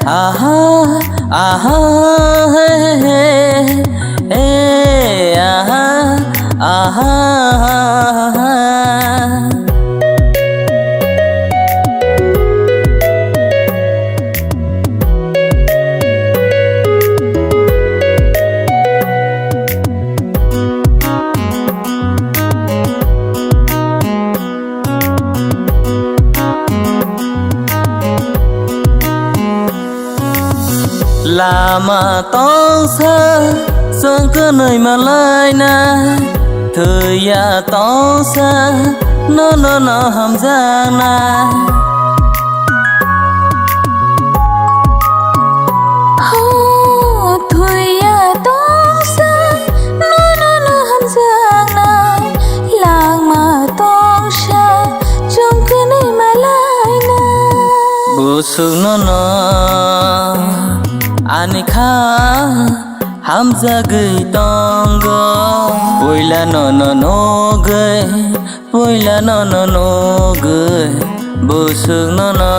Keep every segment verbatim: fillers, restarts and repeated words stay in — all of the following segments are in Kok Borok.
Aha, aha, he, he, he, aha, aha. Lama tongsa chwng kwnwi malaina, thwiya tongsa nono no hamjakna. Ho, thwiya tongsa nono no hamjakna, langma tongsa chwng kwnwi malaina. Busuk nono ani kha hamjagwi tongo, puila nono nugwi, puila nono nugwi, busuk nono.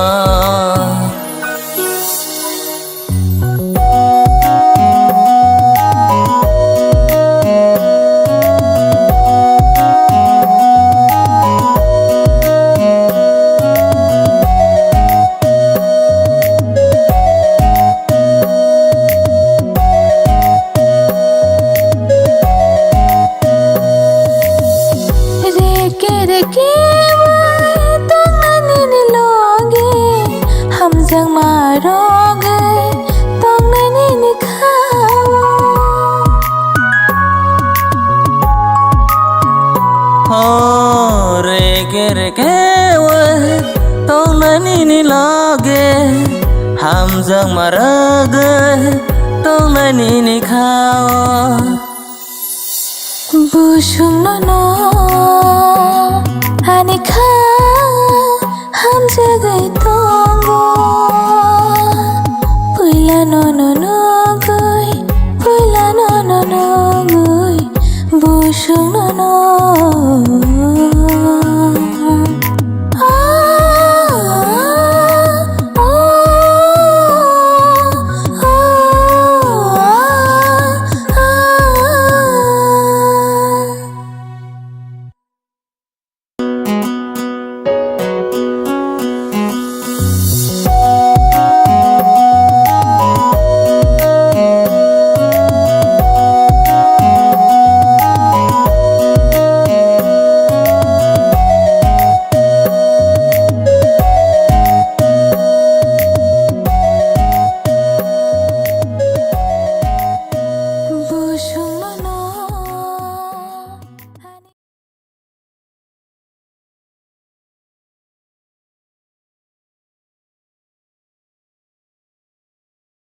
Reke reke bai tongnai nini loge, hamjakma rogwi tongnai nini khao. Ho, reke reke bai tongnai nini loge, hamjakma rogwi tongnai nini khao. Busuk nono ani kha hamjagwi